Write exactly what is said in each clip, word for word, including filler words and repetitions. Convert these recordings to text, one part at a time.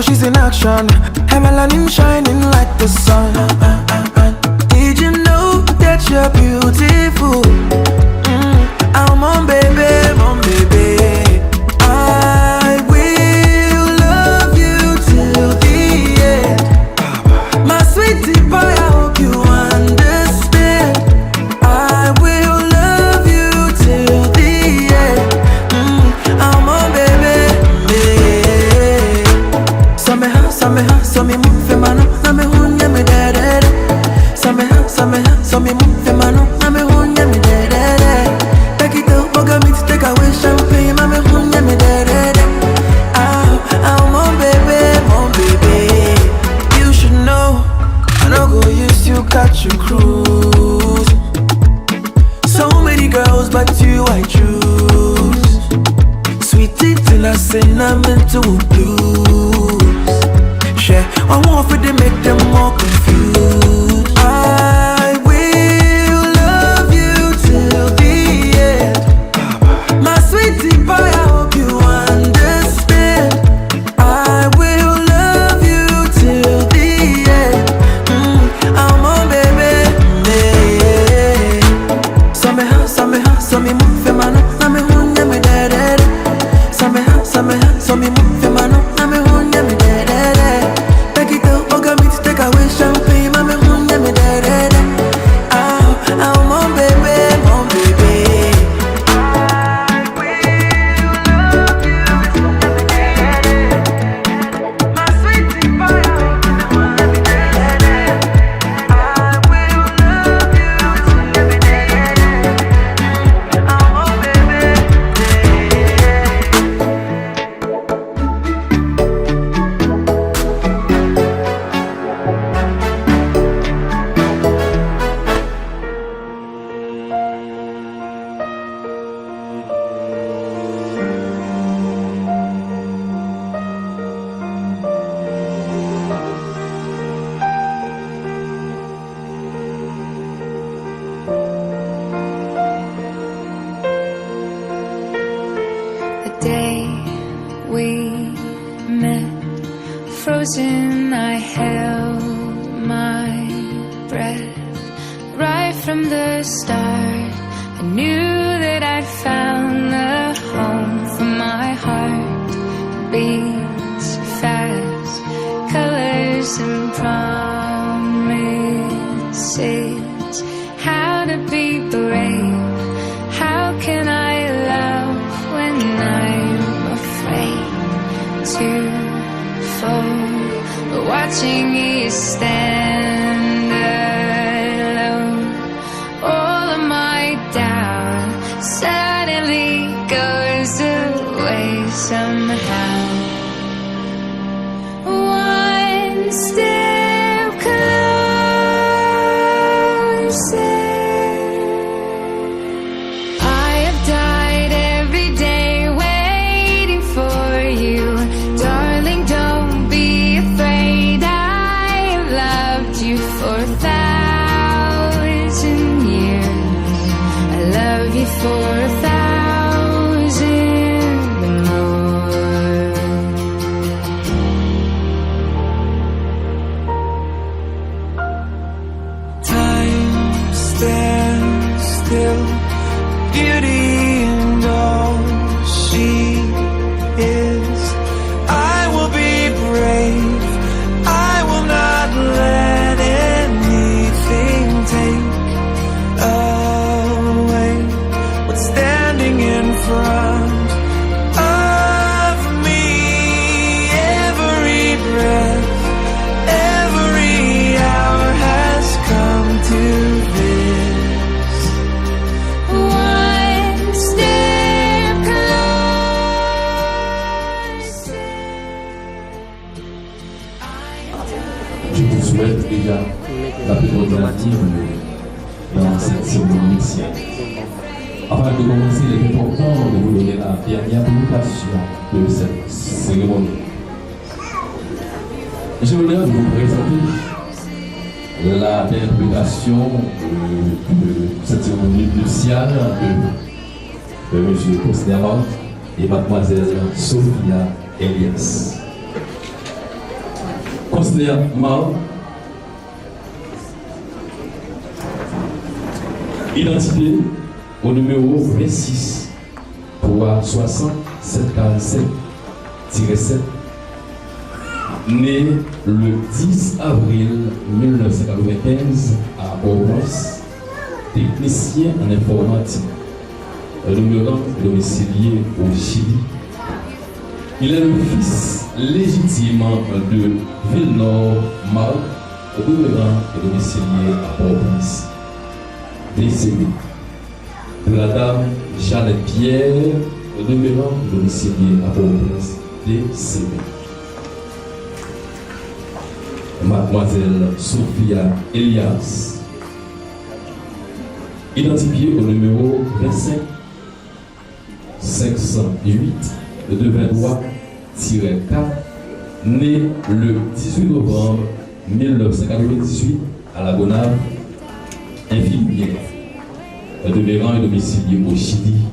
She's in action, her melanin shining like the sun. Did you know that you're beautiful? Mm, I'm on baby, mon bébé. I will love you till the end. My sweetie pie, I hope you understand. I will love you till the end. Mm, I'm on baby. Sa me ha, sa me ha, sa mi move my no, na me hun ya me da da da. Sa me ha, sa me ha, sa mi move my no, na me hun ya me da da da. Take it out, bugger me to take away champagne, na me hun ya me da da da. Ah, ah, mon bébé, mon bébé. You should know, I no go use you catch you cruise. So many girls, but you I choose. Sweetie till I say I'm into blues. Yeah, I want for to make them more confused. I will love you till the end. My sweetie pie, I hope you understand. I will love you till the end. Mm, I'm on baby. Sa me ha, sa me ha, sa mi move my no, na me hun ya me da da da. Sa me ha, sa me ha, sa mi move my no, na me hun ya me da da da. Take it out, bugger me to take away champagne, na me hun ya me da da da. Ah, ah, mon bébé, mon bébé. The day we met, frozen, I held my breath. Right from the start, I knew that I'd found the home for my heart. Beats fast, colors and promises. How to be brave? How can I love when I'm afraid to fall? Watching you stand alone, all of my doubt suddenly goes away somehow. One step closer. I have died every day waiting for you. Darling, don't be afraid. I have loved you for a thousand years. I love you for a thousand more. Time stands still, beauty and all she is. I will be brave, I will not let anything take away what's standing in front of me. Every breath, every hour has come to this. One step closer. Je vous souhaite déjà la plus bonne année. Dans cette cérémonie nuptiale. Avant de commencer, il est important de vous donner la dernière publication de cette cérémonie. J'ai l'honneur de vous présenter la dernière publication de, de cette cérémonie nuptiale de, de M. Cosnermont et Mademoiselle Sophia Elias. Wisner Marc, idantite o nimewo vennsis, twa swasant, sèt karannsèt tirè sèt, né le dix avril mil nèf san katrevenkenz a Pòtoprens, technicien en informatique, demeurant domicilié au Chili. Il est le fils légitime de Villenor Marc, demeurant domicilié à Port-au-Prince, décédé. De la dame Jeannette Pierre, demeurant domicilié à Port-au-Prince, décédé. Mademoiselle Sophia Elias, identifiée au numéro vingt-cinq cinq cent huit deux vingt-trois tiret quatre, née le dix-huit novembre mille neuf cent quatre-vingt-dix-huit à La Gonâve, infirmière, demeurant et domiciliée au Chili.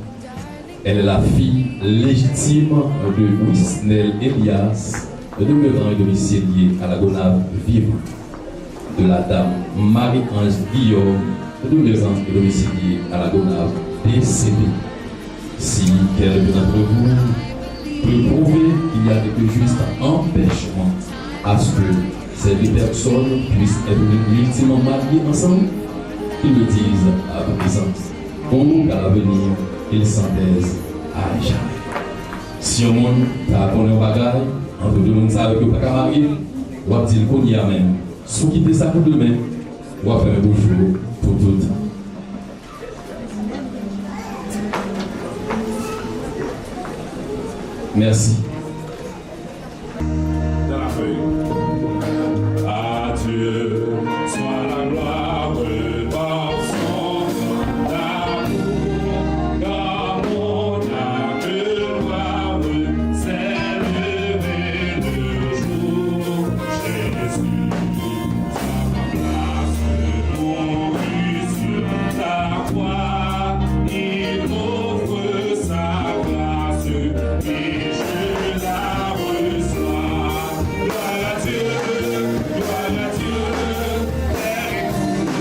Elle est la fille légitime de Wisnel Elias, demeurant et domicilié à La Gonâve, vivant, de la dame Marie-Ange Guillaume, demeurant et domiciliée à La Gonâve, décédée. Si quelqu'un d'entre vous peut prouver qu'il y a quelque juste empêchement à ce que ces deux personnes puissent être légitimement mariées ensemble, qu'il le dise à présent, ou qu'à l'avenir, qu'il s'en taise à jamais. Si yon moun ta konnen yon bagay, ant de moun sa yo ki yo pa ka marye, w ap di l kounye a menm. Si w kite sa pou demen, w ap fèmen bouch ou pou tout. Mèsi. Dans la feuille. À Dieu soit la gloire par son grand amour, car mon âme gloire s'élève de jour. Jésus, sa remplace, mourut sur ta croix, il offre sa grâce et je la reçois. Gloire à Dieu, gloire à Dieu, Père éternel.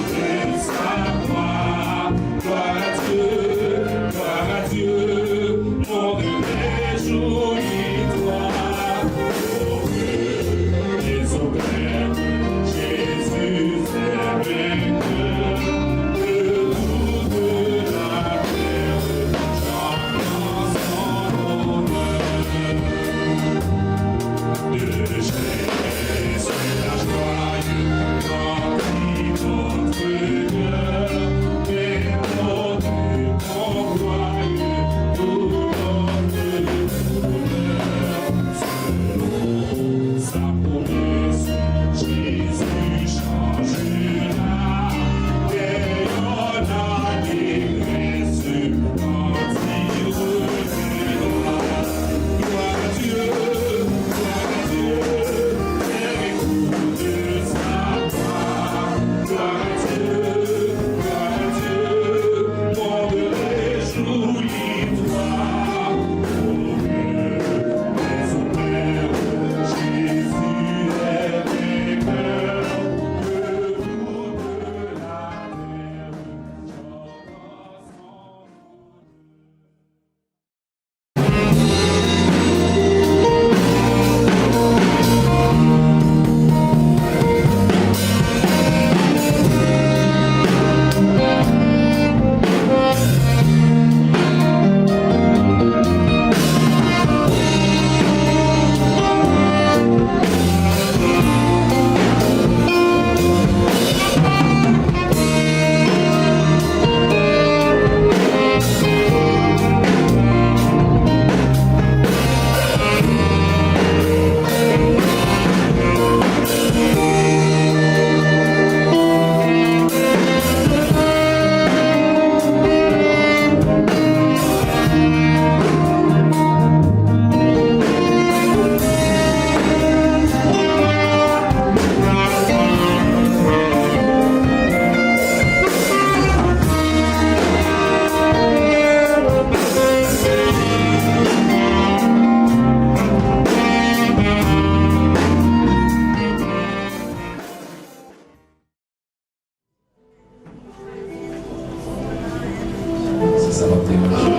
Sa va deranje.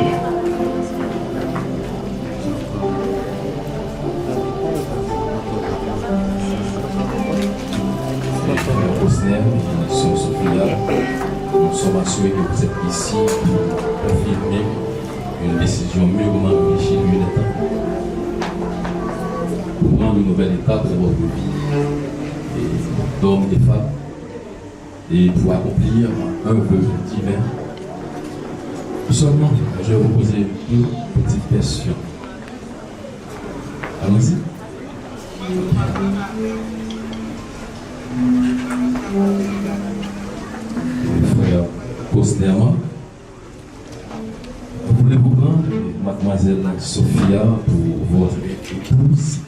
Sè Sophia, nous sommes assurés que vous êtes ici pour confirmer une décision mûrement réfléchie depuis le temps. Pour prendre une nouvelle étape dans votre vie d'homme et de femme et pour accomplir un vœu divin. Seulement, je vais vous poser deux petites questions. Allons-y. Frère Cosner, voulez-vous prendre mademoiselle Sophia pour votre épouse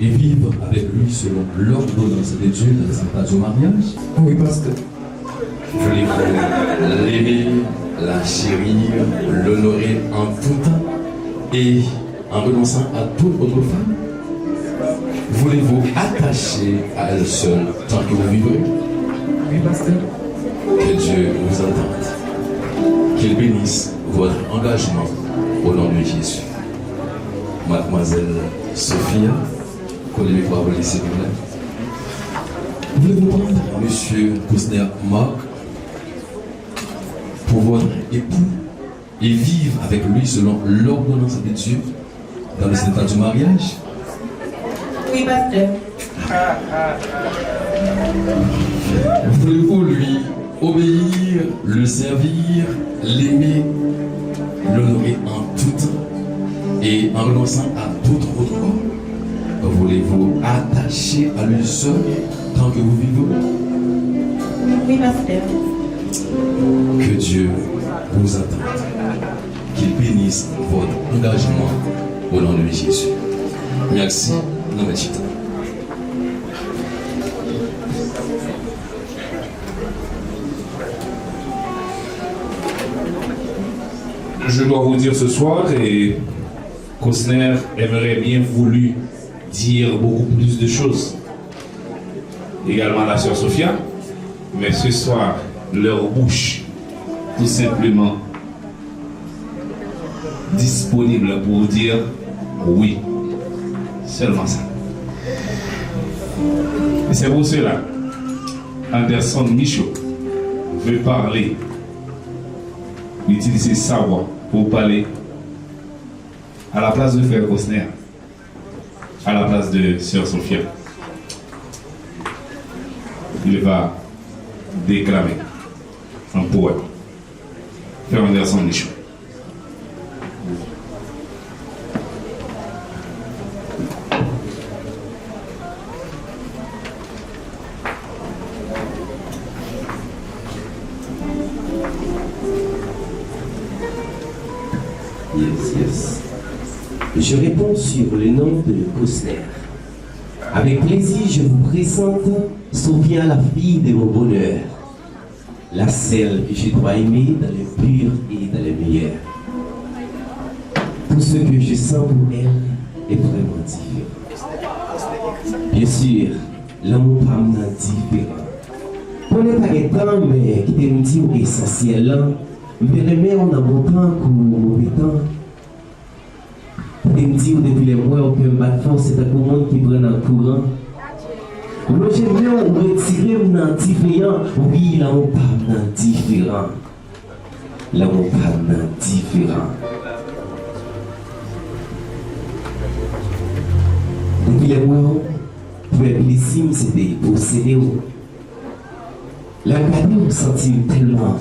et vivre avec lui selon l'ordonnance de Dieu dans le sacrement du mariage? Oui, pasteur. Voulez-vous l'aimer, la chérir, l'honorer en tout temps et en renonçant à toute autre femme? Voulez-vous attacher à elle seule tant que vous vivrez? Oui, pasteur. Que Dieu vous entende. Qu'il bénisse votre engagement au nom de Jésus. Mademoiselle Sophia, collez les bras au lycée. Voulez-vous prendre Monsieur Cosner Marc pour votre époux et vivre avec lui selon l'ordonnance de Dieu dans le sacrement du mariage? Oui, pasteur. Voulez-vous lui obéir, le servir, l'aimer, l'honorer en tout temps et en renonçant à tout autre homme? Voulez-vous attacher à lui seul tant que vous vivrez? Oui, pasteur. Que Dieu vous entende. Qu'il bénisse votre engagement au nom de Jésus. Merci. Nou mèt chita. Je dois vous dire ce soir, et Cosner aimerait bien voulu dire beaucoup plus de choses également à la sœur Sophia, mais ce soir, leur bouche, tout simplement, disponible pour dire oui. Seulement ça. Et c'est pour cela, Anderson Michaud veut parler, utiliser sa voix pour parler à la place de frère Cosner, à la place de sœur Sophia. Il va déclamer un poème. Frère Anderson Michaud. Yes, yes. Je réponds sur le nom de Cosner. Avec plaisir, je vous présente Sophia, la fille de mon bonheur, la seule que je dois aimer dans le pur et dans le meilleur. Tout ce que je sens pour elle est vraiment différent. Bien sûr, lanmou pa m nan diferan. Konnen pa gen tan, men kite m di w esansyèl lan. M te renmen w nan bon tan kou move tan. Kite m di w, depi lè m wè w, kè m bat fò, se tankou moun ki pran nan kouran. Lonje men w, retire m nan dife an. Wi, lanmou pa m nan diferan. Lanmou pa m nan diferan. Depi lè m wè w, premye plezi m se te posede w. Lè m gade w, m santi m tèlman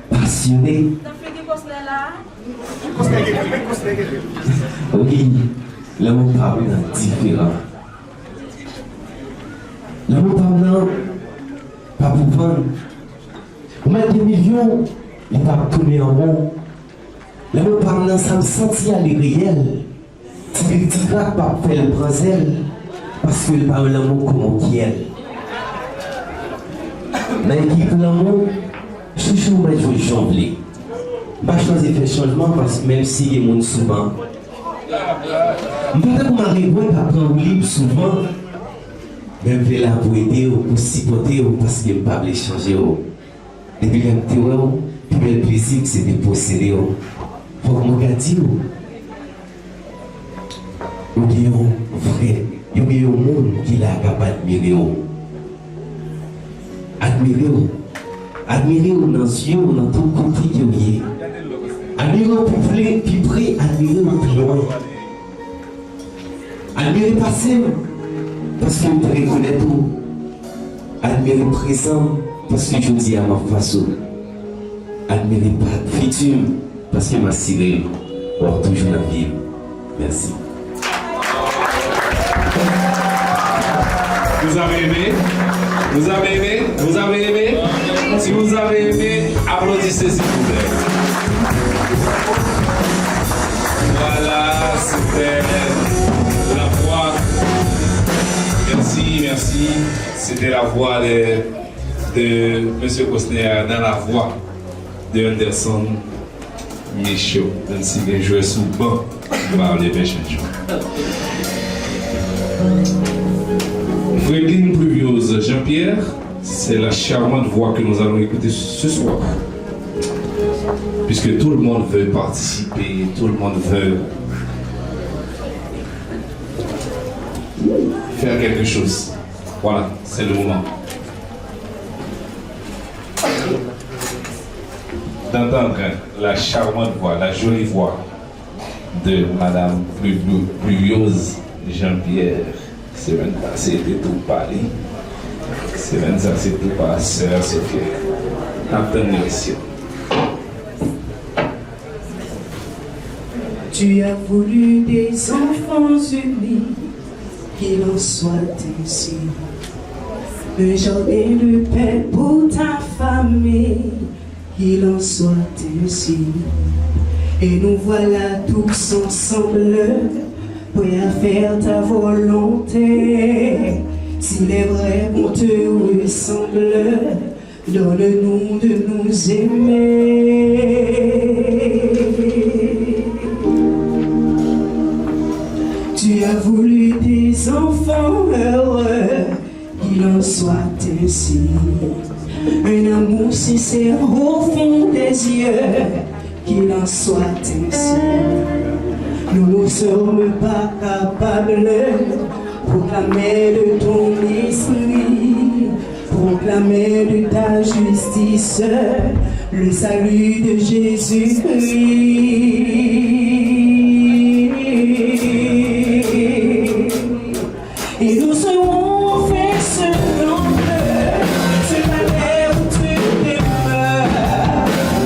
pasyone. Nan figi Cosner la. Wi, lanmou pa m nan diferan. Lanmou pa m nan pa pou vann. Ou mèt gen milyon, li p ap tounen an won. Lanmou pa m nan, sa m santi a, li reyèl. Ti krik ti krak p ap fè l pran zèl, paske l pa yon lanmou kòmon kyèl. Nan ekip lanmou, chouchou mèt jwe jan w vle. M pa chwazi fè chanjman, paske menm si gen moun souvan, m pa tankou marengwen k ap pran woulib souvan. Men m vle la pou ede w, pou sipòte w, paske m pa vle chanje w. Depi lè m te wè w, Pi bèl plezi m se te posede w. Fòk mwen ka di w, ou gen yon vrè, ou gen yon moun ki la k ap admire w. Admire w. Admire w nan zye w, nan tout kote ke w ye. Admire w pi vle, pi pre, admire w pi lwen. Admire pase m, paske m te rekonèt ou. Admire prezan m, paske jodi a m ap fas ou. Admire pa fiti m, paske m asire w, w ap toujou nan vi m. Mèsi. Vous avez aimé? Vous avez aimé? Vous avez aimé? Si vous avez aimé, applaudissez, s'il vous plaît. Voilà, c'était la voix. Merci, merci. C'était la voix de, de Monsieur Cosner dans la voix de Anderson Michaud. Menm si gen jwè sou ban, m pa vle fè chanjman. Fredline Pluviose Jean-Pierre, c'est la charmante voix que nous allons écouter ce soir. Puisque tout le monde veut participer, tout le monde veut faire quelque chose. Voilà, c'est le moment d'entendre la charmante voix, la jolie voix de Madame Pluviose Jean-Pierre. Semèn pase te tou pa li. Semèn sa se tou pa sè Sophie. N ap tann li, mesye. Tu as voulu des enfants unis, qu'il en soit ainsi. Un jardin de paix pour ta famille, qu'il en soit ainsi. Et nous voilà tous ensemble, prêts à faire ta volonté. Si les vrais qu'on te ressemble, donne-nous de nous aimer. Tu as voulu des enfants heureux, qu'il en soit ainsi. Un amour sincère au fond des yeux, qu'il en soit ainsi. Nous ne sommes pas capables de proclamer de ton esprit, proclamer de ta justice le salut de Jésus-Christ. Et nous serons faits selon ce palais où tu demeures.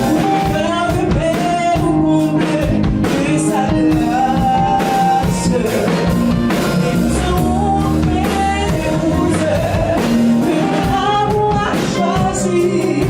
Pour faire de paix au monde de sa grâce. Et nous serons faits d'épouses que l'amour a choisies.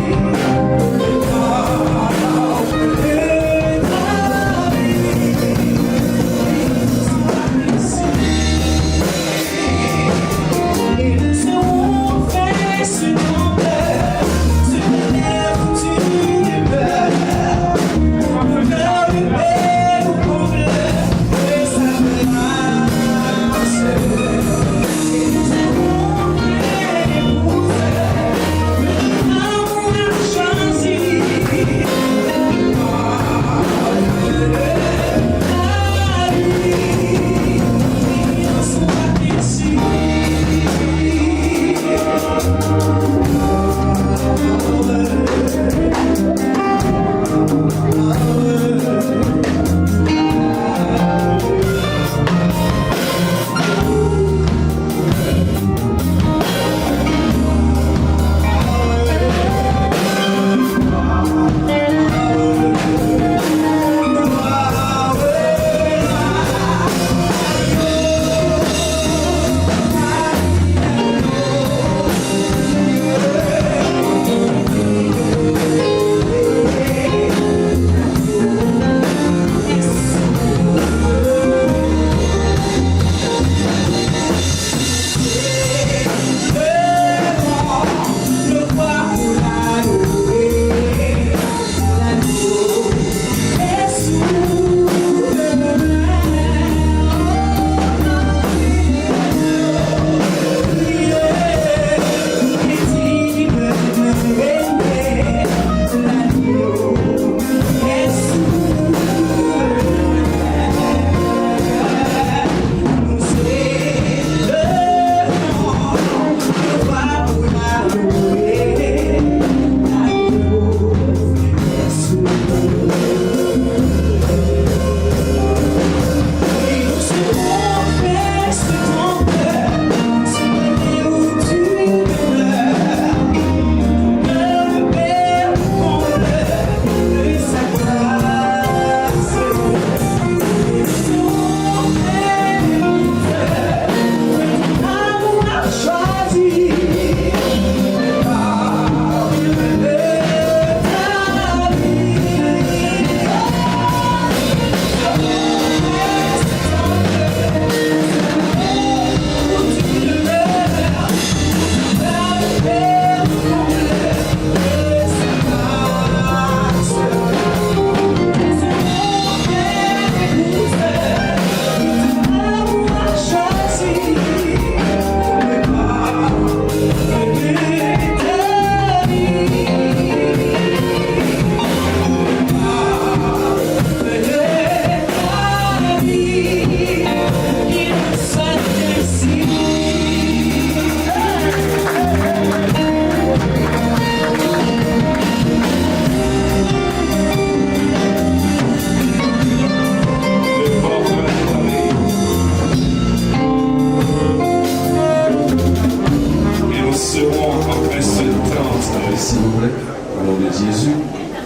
Et nous serons en un seul temps avec, s'il vous plaît, au nom de Jésus,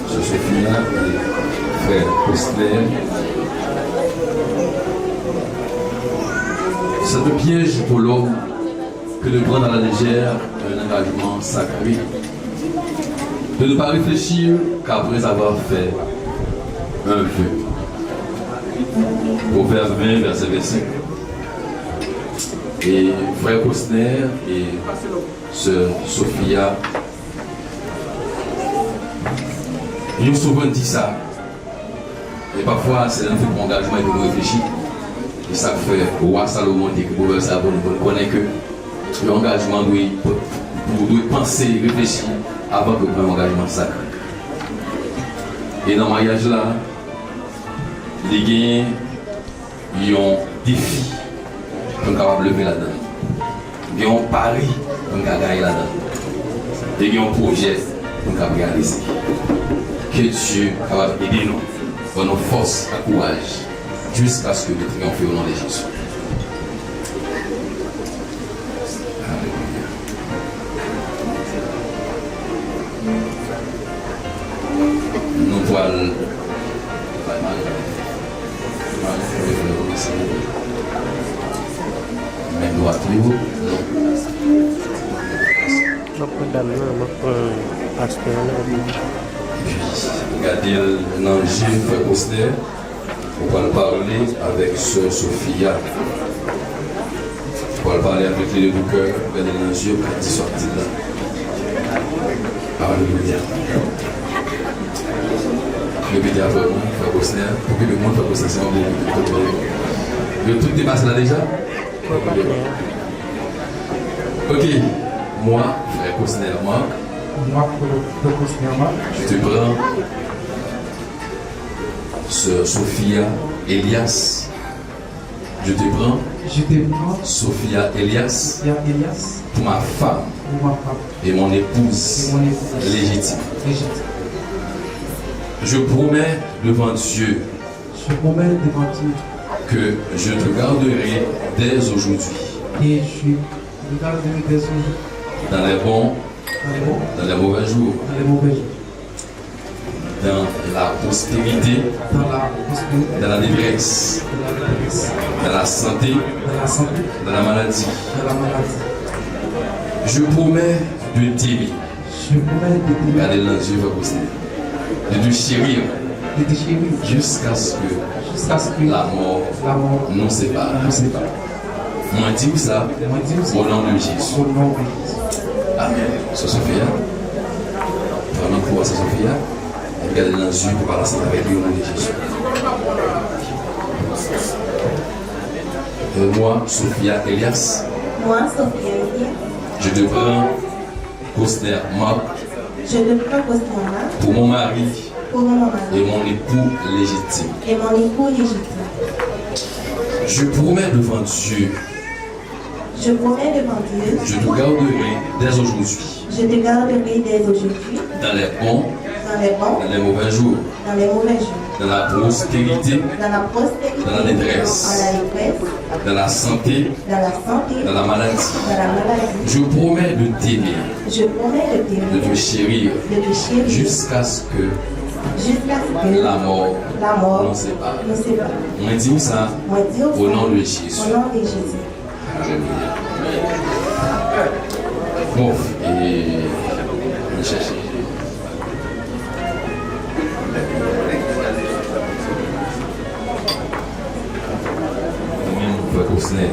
Sœur Sophia et frère Cosner. C'est un piège pour l'homme que de prendre à la légère un engagement sacré, de ne pas réfléchir qu'après avoir fait un vœu. Proverbe vingt, verset vingt-cinq. E frè Cosner e sè Sophia, yo souvan di sa. E pafwa, se lè nou fin pran angajman epi nou reflechi. E sa k fè wa Salomon te ekri pwovèb sa pou nou, pou nou konnen ke yon angajman dwe, ou dwe panse, reflechi avan ke w pran yon angajman sakre. E nan maryaj la, li genyen yon defi pou n kapab leve ladan l. Gen yon pari pou n ka gaye ladan l. E gen yon pwojè pou n ka reyalize. Ke Dye kapab ede nou, ban nou fòs ak kouraj, jiskaske nou triyonfe o non de Jezi. Alelouya. Nou pral bay mari, mari, mari, men dwat li yo, non. M ap pran dam nan, m ap pran pastè an nan, epi gade l nan je frè Cosner. Ou pral pale avèk sè Sophia. Ou pral pale avèk li de tou kè, gade l nan zye, ou ka di sa w ap di l la. Alelouya. Repete apre mwen, frè Cosner. Pou ki de moun, frè Cosner, se yon bon repete. Yo tout te pase la deja? Ok. Moi, frère Cosner Marc, Moi, frère Cosner Marc, je te prends sœur Sophia Elias. Je te prends je te prends Sophia Elias Sophia Elias pour ma femme pour ma femme et mon épouse et mon épouse légitime. Légitime. Je promets devant Dieu Je promets devant Dieu que je te garderai dès aujourd'hui que je te garderai dès aujourd'hui dans les bons, dans les bons, dans les mauvais jours, dans les mauvais jours, dans la prospérité, dans la prospérité, dans la détresse, dans la détresse, dans la santé, dans la santé, dans la maladie, dans la maladie. Je promets de t'aimer. Je promets de t'aimer. Gade l nan zye, frè Cosner. De te chérir. De te chérir. Jusqu'à ce que, jusqu'à ce que la mort, la mort, nous sépare, nous sépare. Mwen di w sa, mwen di w sa, o non de Jezi. O non de Jezi. Amèn. Sè Sophia. Pran mikwo a, sè Sophia. Epi gade l nan zye pou pale ansanm avèk li, o non de Jezi. Euh, moi, Sophia Elias. Moi, Sophia Elias. Je te prends Cosner Marc. Je te prends Cosner Marc. Pour mon mari. Pour mon mari. Et mon époux légitime. Et mon époux légitime. Je promets devant Dieu. Je promets devant Dieu. Je te garderai dès aujourd'hui. Je te garderai dès aujourd'hui. Dans les bons. Dans les bons. Dans les mauvais jours. Dans les mauvais jours. Dans la prospérité. Dans la prospérité. Dans la détresse. Dans la détresse. Dans la santé. Dans la santé. Dans la maladie. Dans la maladie. Je promets de t'aimer. Je promets de t'aimer. De te chérir. De te chérir. Jusqu'à ce que, jusqu'à ce que la mort, la mort, nous sépare. Nous sépare. Mwen di w sa, mwen di w sa, o non de Jezi. O non de Jezi. Alelouya. Bon, e, ann chèche. Ou menm, frè Cosner.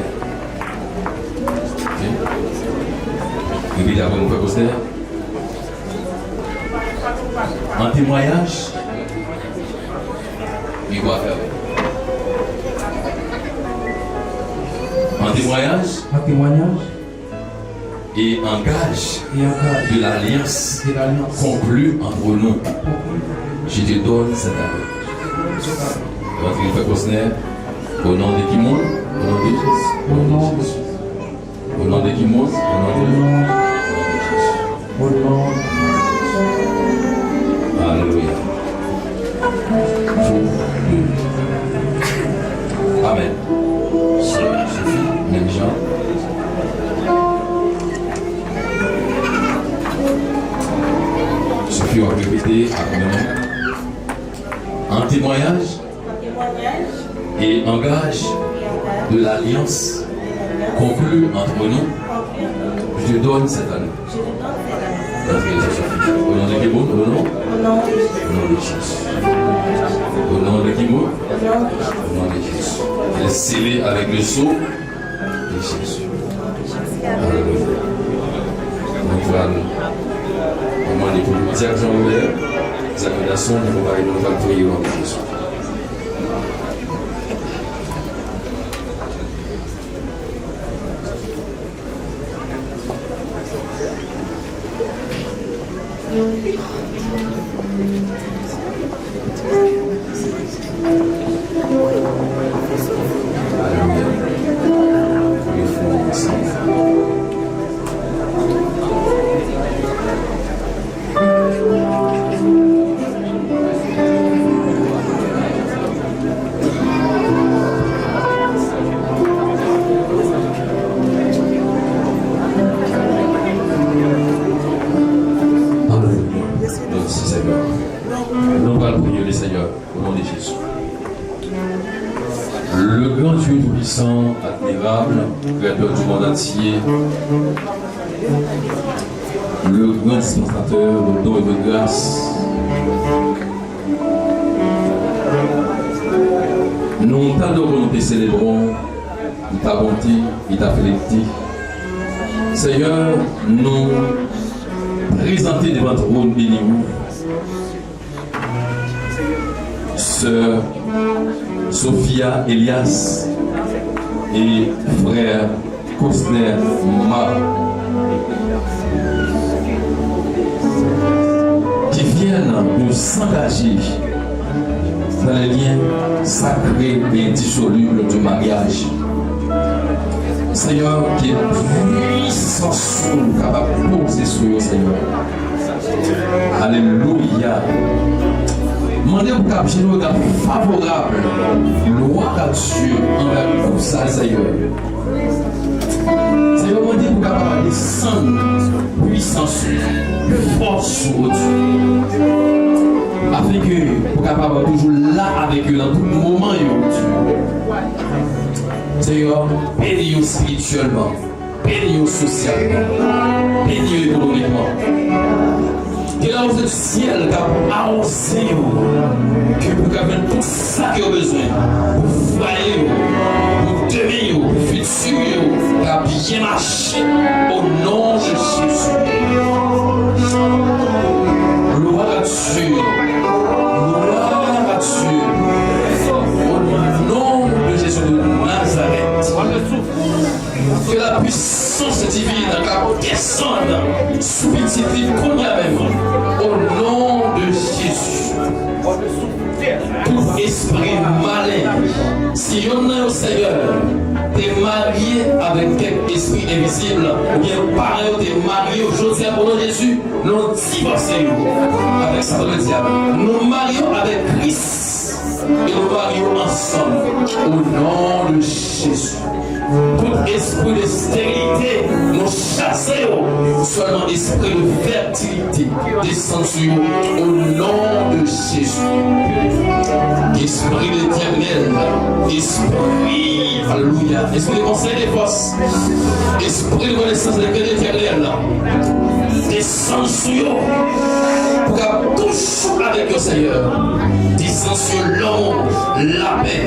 Ok? Li Apre nou fè konsè. An temwayaj. Mikwo a fèmen. An temwayaj. An temwayaj. Et en gage. Et en gage. De l'alliance. De l'alliance. Conclue entre nous. Conclue. Je te donne cette année. Je te donne cette année. Rantre fè konsè. Au nom de qui moun? Au nom de Jésus. Au nom de Jésus. Au nom de qui moun? Au nom de Jésus. Au nom de Jésus. Alelouya. Amen. Sophie, menm jan. Sophie, w ap repete apre mwen. An temwayaj. An temwayaj. Et en gage. Et en gage. De l'alliance. De l'alliance. Conclue entre nous. Conclue entre nous. Je te donne cette année. Je te donne cette année. Au nom de qui moun? Au nom? Au nom de Jésus. Au nom de qui moun? Au nom de Jésus. Au nom de Jésus. Elle est scellée avec le sceau de Jésus. Alelouya. Nou pral mande pou dyak Jean Robert, dyak Anderson, nou pral priye au nom de Jésus. Alelouya. Mèsi, Senyè. Nou pral priye le Senyè, au nom de Jésus. Le grand Dieu tout-puissant, admirable, créateur du monde entier, le grand dispensateur de dons et de grâce, nou ta dwe nou te selebre ta bonte e ta fidélité. Senyè, nou prezante devan twòn beni ou sè Sophia Elias e frè Cosner Marc, qui viennent de s'engager dans les liens sacrés et indissolubles du mariage. Senyè, ke pwisans ou kapab poze sou yo, Senyè. Alelouya. Mande pou kap jete yon rega favorab, glwa a Dye, anvè koup sa, Senyè. Senyè, mande pou kapab desann pwisans ou, fòs ou, Dye. Afenke pou kapab toujou la avèk yo nan tout moman yo, Dye. Senyè, beni yo espirityèlman. Beni yo sosyalman. Beni yo ekonomikman. Ke lawouze di syèl ka awoze yo. Ke pou ka jwenn tout sa ke yo bezwen. Pou fwaye yo. Pou demen yo. Pou fiti yo. Ka byen mache. Au nom de Jésus. Gloire à Dieu. Gloire à Dieu. Au nom de Jésus de Nazareth. Ke la pwisans divin ka desann sou pitit li kounye a menm. O non de Jezi. Tout espri malen, si yonn nan yo, Senyè, te marye avèk kèk espri envizib, oubyen paran yo te marye yo, jodi a, o non de Jezi, nou divòse yo avèk Satan ledyab. Nou marye yo avèk Kris e nou marye yo ansanm, o non de Jezi. Tout espri de sterilite, nou chase yo. Sèlman espri de fètilite desann sou yo, o non de Jezi. Espri de Letènèl, espri, alelouya, espri de konsèy de fòs, espri de konesans de Letènèl, desann sou yo, pou ka tou Souple avèk yo, Seyè. Dizans yo lanmou, lapè,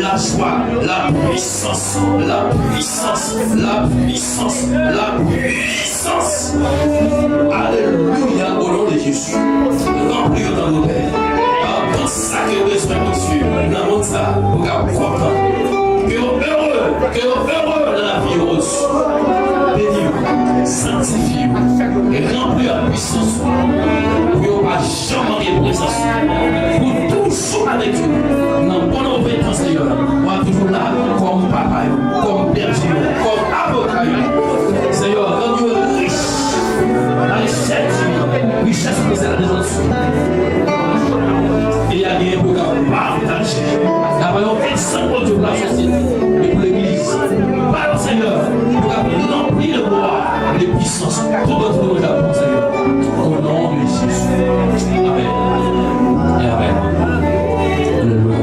lajwa, lapwisans, lapwisans, lapwisans, lapwisans. Alelouya, o non de Jezi. Ranpli yo tanpri, Pè. Ban sa ke yo bezwen, Bondye, nan mond sa, pou kapab kontan. Ke yo ere, ke yo ere nan lavi yo, Bondye. Beni yo, sanktifye yo, ranpli yo ak pwisans ou, pou yo pa janm manke prezans ou, pou toujou avèk yo, nan bon nan move tan, Seyè. W ap toujou la kòm papa yo, kòm bèje yo, kòm avoka yo. Seyè, rann yo rich nan richès, richès prezans de Jezi. E y a gen pou yo ka pataje. Dapre yon egzanp Bondye pou lasosyete e pou legliz. Ba yo, Seyè, pou yo ka ranpli de glwa, de pwisans, tout bon pou nou, Seyè. O non de Jezi. Amèn. E amèn. Alelouya.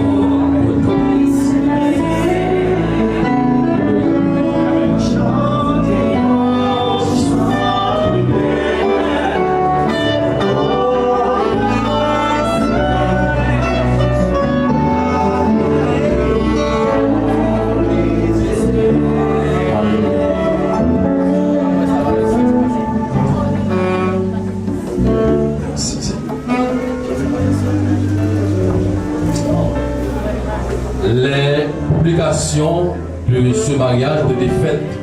Les publications de ce mariage ont été faites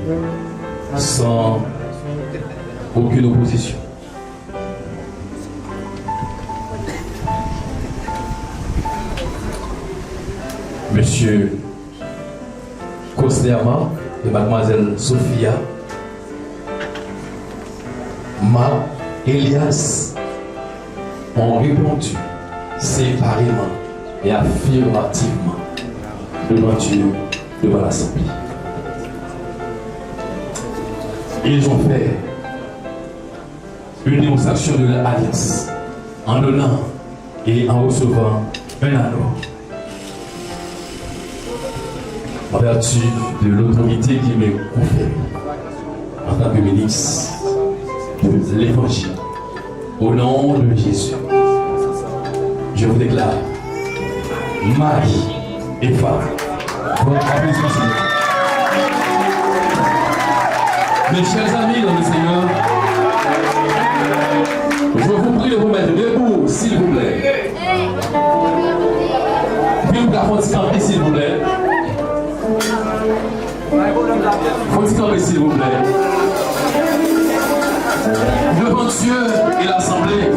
sans aucune opposition. Monsieur Cosner Marc et mademoiselle Sophia Marc Elias ont répondu séparément et affirmativement devant Dieu, devant l'assemblée. Ils ont fait une démonstration de leur alliance en donnant et en recevant un anneau en vertu de l'autorité qui m'est conférée en tant que ministre de l'Évangile. Au nom de Jésus, je vous déclare mari et femme. Bon, applaudissements, Seigneur. Mes chers amis dans le Seigneur, je vous prie de vous mettre debout, s'il vous plaît. Pi w ka fè yon ti kanpe, silvouplè. Fè yon ti kanpe, silvouplè. Devant Dieu et l'assemblée,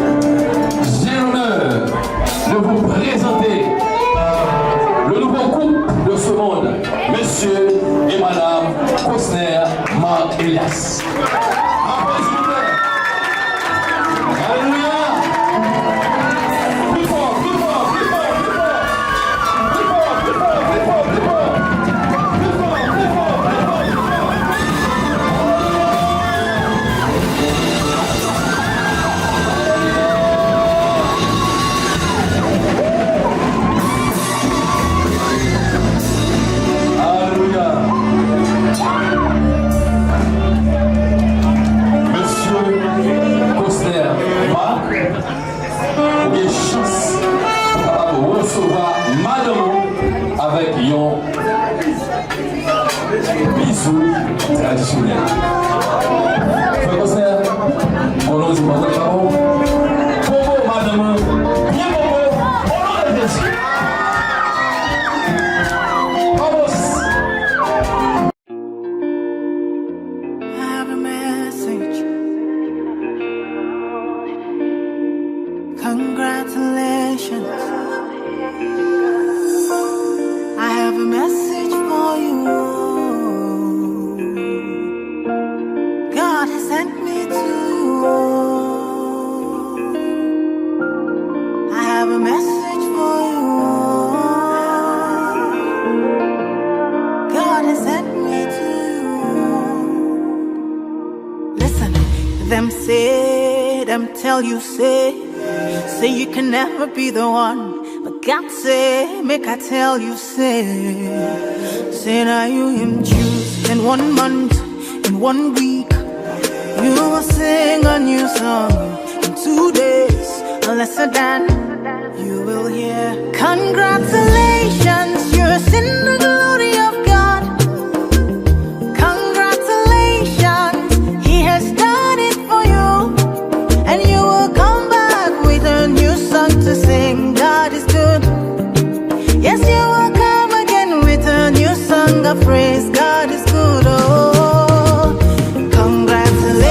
j'ai l'honneur de vous présenter le nouveau couple de ce monde, monsieur et madame Cosner Marc Elias. Applaudissements. Alelouya. Pli fò, pli fò, pli fò, pli fò. Pli fò, pli fò, pli fò, pli fò. Pli fò, pli fò, pli fò, pli fò. Alelouya. Mesye Cosner Marc, ou gen chans pou kapab resevwa madanm ou avèk yon bizou tradisyonèl. Frè Cosner, kolon di mwen, bravo. Popo, madanm, byen popo, o non de Jezi. Vamos! I have a message. Congratulations. I have a message for you. God has sent me to you. I have a message for you. God has sent me to you. Listen, dem say, dem tell you say, say you can never be the one. But God say, make I tell you say, say now you him choose in one month, in one week. You will sing a new song in two days, unless Sedan, you will hear, "Congratulations, you're seeing the glory of God. Congratulations, He has done it for you." And you will come back with a new song to sing. God is good. Yes, you will come again with a new song of praise. God is good. Oh, congratulations.